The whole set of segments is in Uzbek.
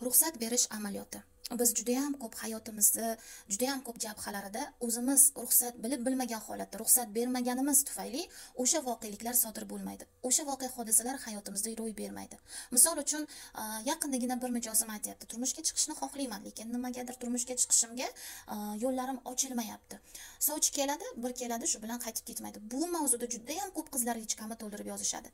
Ruxsat berish amaliyoti. Biz juda ham ko'p hayotimizni, juda ham ko'p jabhalarida o'zimiz ruxsat bilib bilmagan holatda ruxsat bermaganimiz tufayli o'sha voqeliklar sodir bo'lmaydi. O'sha voqea hodisalar hayotimizda ro'y bermaydi. Misol uchun, yaqindagina bir mijozim aytayapti, turmushga chiqishni xohlayman, lekin nimagadir turmushga chiqishimga yo'llarim ochilmayapti. Sovchi keladi, bir keladi, shu bilan qaytib ketmaydi. Bu mavzuda juda ham ko'p qizlar lichkami to'ldirib yozishadi.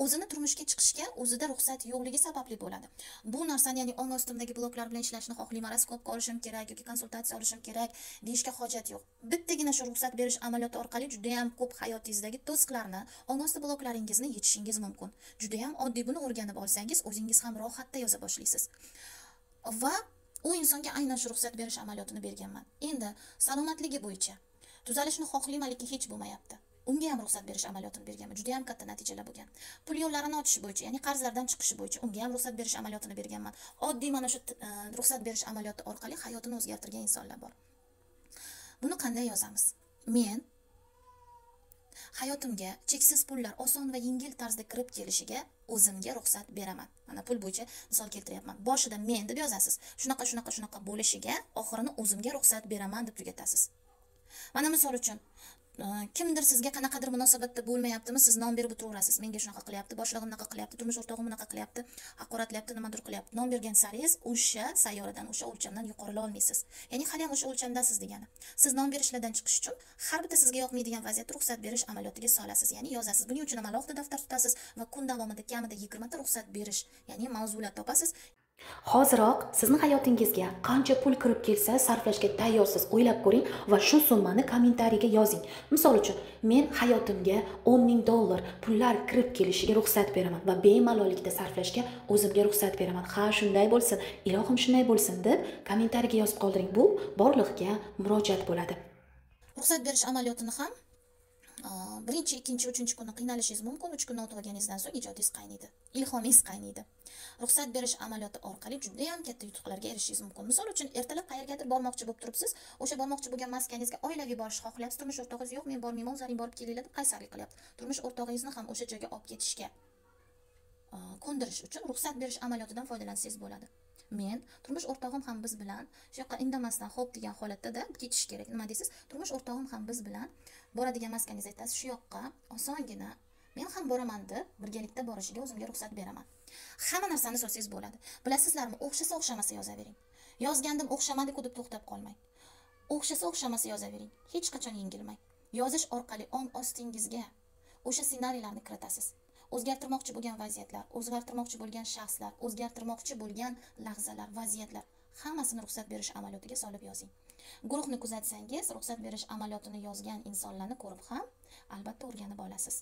O'zini turmushga chiqishga o'zida ruxsat yo'qligi sababli bo'ladi. Bu narsani, ya'ni ong ostimdagi bloklar bilan ishlashni xohlayman, horoskopga olishim kerak yoki konsultatsiya olishim kerak deyishga hojat yo'q. Bittagina shu ruxsat berish amaliyoti orqali juda ham ko'p hayotingizdagi to'siqlarni, ong osti bloklaringizni yechishingiz mumkin. Juda ham oddiy, buni o'rganib olsangiz, o'zingiz ham rohatda yoza boshlaysiz. Va u insonga aynan shu ruxsat berish amaliyotini berganman. Endi salomatligi bo'yicha tuzalishni xohlayman, lekin hech bo'lmayapti. Unga ham ruxsat berish amaliyotini berganman. Juda ham katta natijalar bo'lgan. Pul yo'llarini ochish bo'yicha, ya'ni qarzlardan chiqish bo'yicha unga ham ruxsat berish amaliyotini berganman. Oddiy mana shu ruxsat berish amaliyoti orqali hayotini o'zgartirgan insonlar bor. Buni qanday yozamiz? Men hayotimga cheksiz pullar oson va yengil tarzda kirib kelishiga o'zimga ruxsat beraman. Mana pul bo'yicha misol keltiryapman. Boshida men deb yozasiz. Shunaqa, shunaqa, shunaqa bo'lishiga oxirini o'zimga ruxsat beraman deb tugatasiz. Mana misol uchun, kimdir sizga qanaqadir munosabatda bo'lmayaptimi, siz nom berib o'tiraverasiz. Menga shunaqa qilyapti, boshlig'im bunaqa qilyapti, turmush o'rtog'im bunaqa qilyapti, haqoratlayapti, nimadir qilyapti. Nom bergan saringiz o'sha sayyoradan, o'sha o'lchamdan yuqorilay olmaysiz. Ya'ni hali ham o'sha o'lchamdasiz degani. Siz nom berishlardan chiqish uchun har bitta sizga yoqmaydigan vaziyatda ruxsat berish amaliyotiga solasiz, ya'ni yozasiz. Buning uchun ham alohida daftar tutasiz va kun davomida kamida 20 ta ruxsat berish, ya'ni mavzular topasiz. Hoziroq sizni hayotingizga qancha pul kirib kelsa sarflashga tayyorsiz, o'ylab ko'ring va shu summani kommentariyaga yozing. Misol uchun, men hayotimga 10 000 dollar pullar kirib kelishiga ruxsat beraman va bemalollikda sarflashga o'zimga ruxsat beraman. Ha, shunday bo'lsin, ilohim shunday bo'lsin deb kommentariyaga yozib qoldiring. Bu borliqqa murojaat bo'ladi. Ruxsat berish amaliyotini ham birinchi, ikkinchi, uchinchi kuni qiynalishingiz mumkin. 3 kunni o'tib olganingizdan so'ng ijodingiz qaynaydi, ilhomingiz qaynaydi. Ruxsat berish amaliyoti orqali juda ham katta yutuqlarga erishishingiz mumkin. Misol uchun, ertalab qayergadir bormoqchi bo'lib turibsiz, o'sha bormoqchi bo'lgan maskaningizga oilaviy borishni xohlayapsiz, turmush o'rtog'ingiz yo'q, men bormayman, o'zlaring borib kelinglar deb qaysarlik qilyapti. Turmush o'rtog'ingizni ham o'sha joyga olib ketishga ko'ndirish uchun ruxsat berish amaliyotidan foydalansangiz bo'ladi. Men turmush o'rtog'im ham biz bilan shu yoqqa indamasdan xo'p degan holatda ketish kerak. Nima deysiz? Turmush o'rtog'im ham biz bilan boradigan maskaningizga aytasiz, shu yoqqa osongina men ham boraman deb birgalikda borishiga o'zimga ruxsat beraman. Hamma narsani solsangiz bo'ladi. Bilasizlarmi, o'xshasa o'xshamasa yozavering. Yozgandim o'xshamadi-ku deb to'xtab qolmang. O'xshasa o'xshamasa yozavering. Hech qachon yengilmang. Yozish orqali ong ostingizga o'sha ssenariylarni kiritasiz. O'zgartirmoqchi bo'lgan vaziyatlar, o'zgartirmoqchi bo'lgan shaxslar, o'zgartirmoqchi bo'lgan lahzalar, vaziyatlar hammasini ruxsat berish amaliyotiga solib yozing. Guruhni kuzatsangiz, ruxsat berish amaliyotini yozgan insonlarni ko'rib ham albatta o'rganib olasiz.